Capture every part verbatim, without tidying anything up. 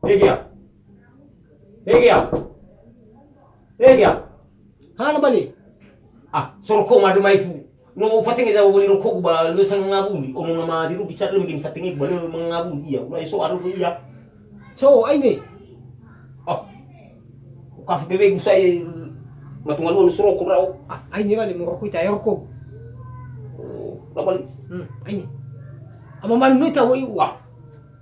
Hegia. Hegia. Hegia. Hana bali. Ah, so roko madu maifu. No ufatenge za wali roko ba le sangabuli. Ono nama tiru bisa le mungkin fatenge ba le mangabuli iya. Ulai so aru iya. So, aine. Oh. Ukafu bebe gusai matunga lu so roko rao. Ah, aine bali mo roko ita ya roko. Oh, la bali. Hmm, aine. Ama manu no ita wai ua.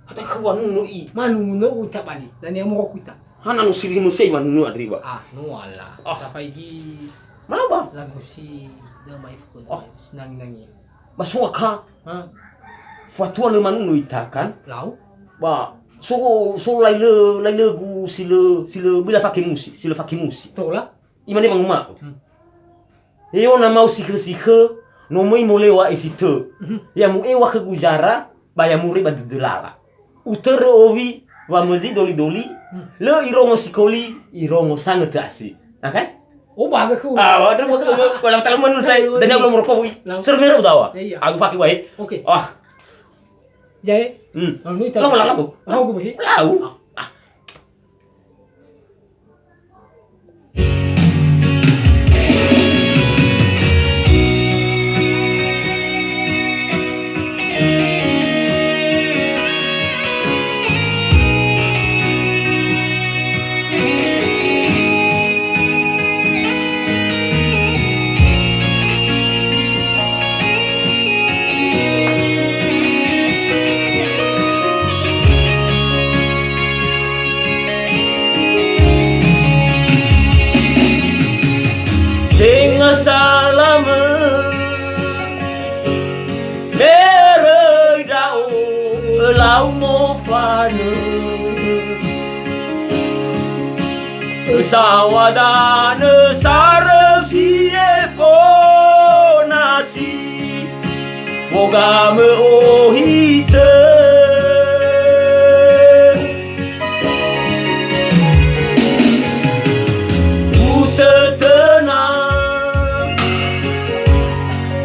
Hata khua nuno i. Manu no uta bali. Dan ya mo roko ita. Hana no siri mo sei manu no adriba. Ah, no ala. Ah. Tafaigi. Mana ba? Lagu si da mai fukun. Ah. Sinangi-nangi. Ba so aka. Ha? Fatua lö manuno ita kan? Lau? Ba so, so lailö, lailö gu si lö, si lö bila fake musi, si lö fake musi. Tola? Imane wanguma'ö. Hmm. He ona mau sikhö-sikhö, no möi molewa esitö. Mhm. Ya mu'ewa khö guzara, ba ya mure ba dödölala. Utörö owi wamözi doli-doli, hmm, lö irongo sikoli, irongo sangötö asi. Nah, kan? Oh, bagus ku. Ah, waduh, bagus, bagus. Walau talaman saya, dan yang belum rokok, wih. Lau. Sermero dawa. Iya, iya. Aku pakai wae. Oke. Ah. Jadi, hmm. Lalu itu. Lalu, lalu. Lalu, gue. Lalu. Ah. Ah. Tenga salamö, meröi ndra'o ölau mofanö. Ösaw̃a danö saröu si efo nasi. Wogamö ohitö. Utötöna.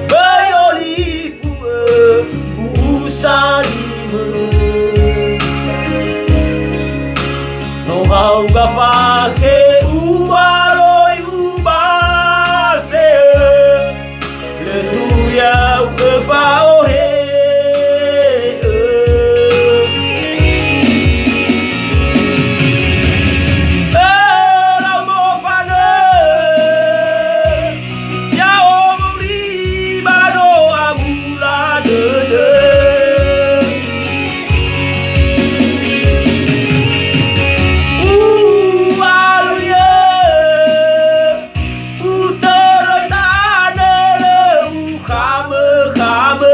Böi olifu'ö, u'usa limö. No hauga fakhe uwaloi ubase'ö. Lö turia u'ö fa'ohe'ö. Ölau mofanö, ya'o muriba no abula dödö. U'aluiö. Utöröi tanö lö ukhamökhamö.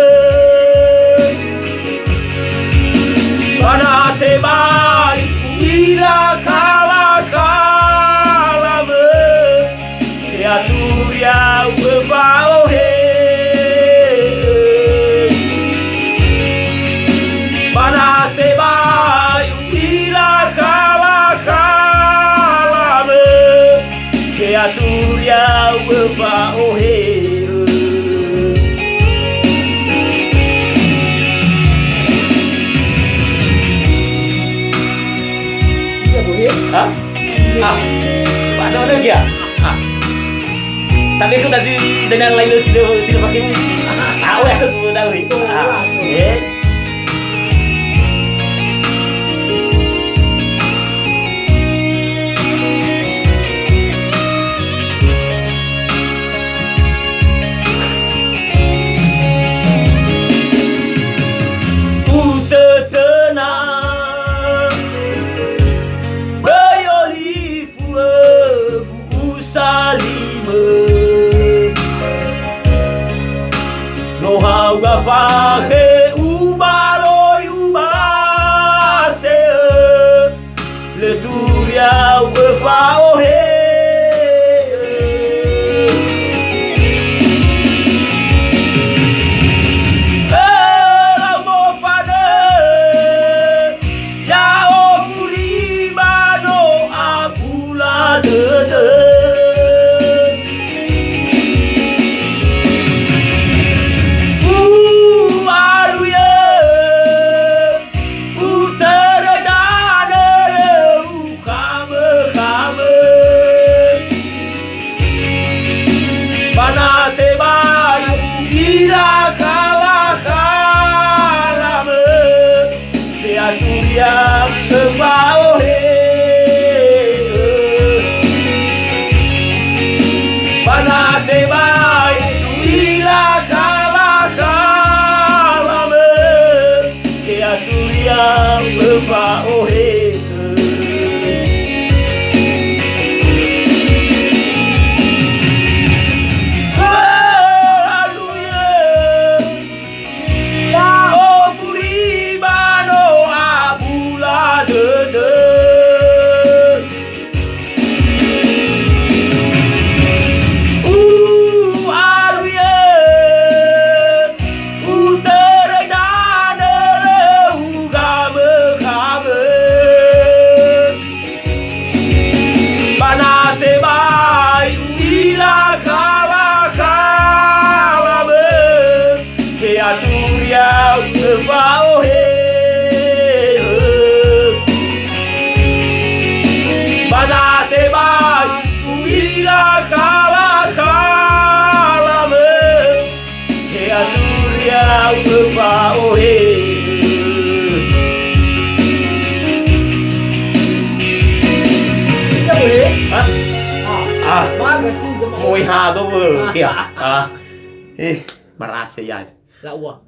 Ba na tebai u'ila kalakalamö, ya turia u'ö fa'ohe'ö. Ba na tebai u'ila kalakalamö, He atur ya'u öfa'ohe'ö. Iya, Bu, ya. Hah? Ah. Bahasa mana dia? Ah. Tapi aku tadi dengan lain sila, sila pakai musik. Ah, oh ya, aku tahu. Ah, eh. Utötöna, böi olifu'ö, bu'u salimö. No hauga fakhe ubaloi ubase'ö, lö turia u'ö fa'ohe'ö. Ölau mofanö, ya'o furi ba no abula dödö. U'aluiö, utöröi danö Aturi au fa'ohe. Ba da tebai u'ila kala-kalamö. He aturi au fa'ohe. Hah? Ah. Möi hado wö, ya. Ah. Eh, marase ya. La'ua.